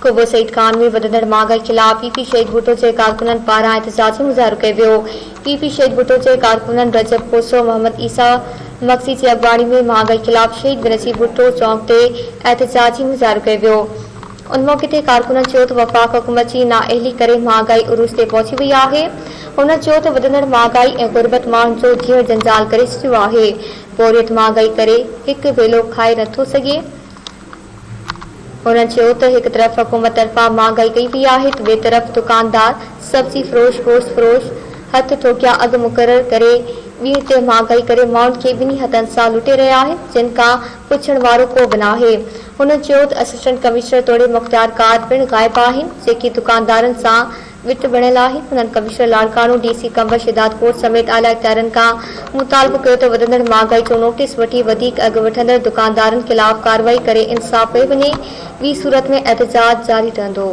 قبو سعيد خان ۾ وڌندڙ مهانگائي خلاف پي پي شهيد ڀٽو جي ڪارڪنن پاران احتجاجي مظاهرو ڪيو ويو. پي پي شهيد ڀٽو جي ڪارڪنن رجب کوسو، محمد عيسيٰ مگسي جي اڳواڻي ۾ مهانگائي خلاف شهيد بينظير ڀٽو چونڪ تي احتجاجي مظاهرو ڪيو ويو. ان موقعي تي ڪارڪنن چيو ته وفاق حڪومت جي نااهلي ڪري مهانگائي عروج تي پهچي وئي آهي. هنن چيو ته وڌندڙ مهانگائي ۽ غربت ماڻهن جو جيئڻ جنجال ڪري ڇڏيو آهي. پورهيت مهانگائي ڪري هڪ ويلو کائي نٿو سگهي. هن چيو ته هڪ طرف حڪومت طرفان مهانگائي ڪئي وئي آهي ته ٻئي طرف دڪاندار، سبزي فروش، گوشت فروش هٿ ٺوڪيا اگهه مقرر ڪري ٻيڻ تي مهانگائي ڪري ماڻهن کي ٻنهي هٿن سان لٽي رهيا آهن جن کان پڇڻ وارو ڪو به ناهي. هن چيو ته اسسٽنٽ ڪمشنر توڙي مختيارڪار پڻ غائب آهن جيڪي دڪاندارن سان وٽ بڻيل آهي. هنن commissioner Larkana, D C Qambar Shahdadkot سميت اعليٰ اختيارين کان مطالبو ڪيو ته وڌندڙ مهانگائي جو نوٽيس وٺي وڌيڪ اگهه وٺندڙ دڪاندارن خلاف ڪارروائي ڪري انصاف ڪيو وڃي ٻي صورت ۾ احتجاج جاري رهندو.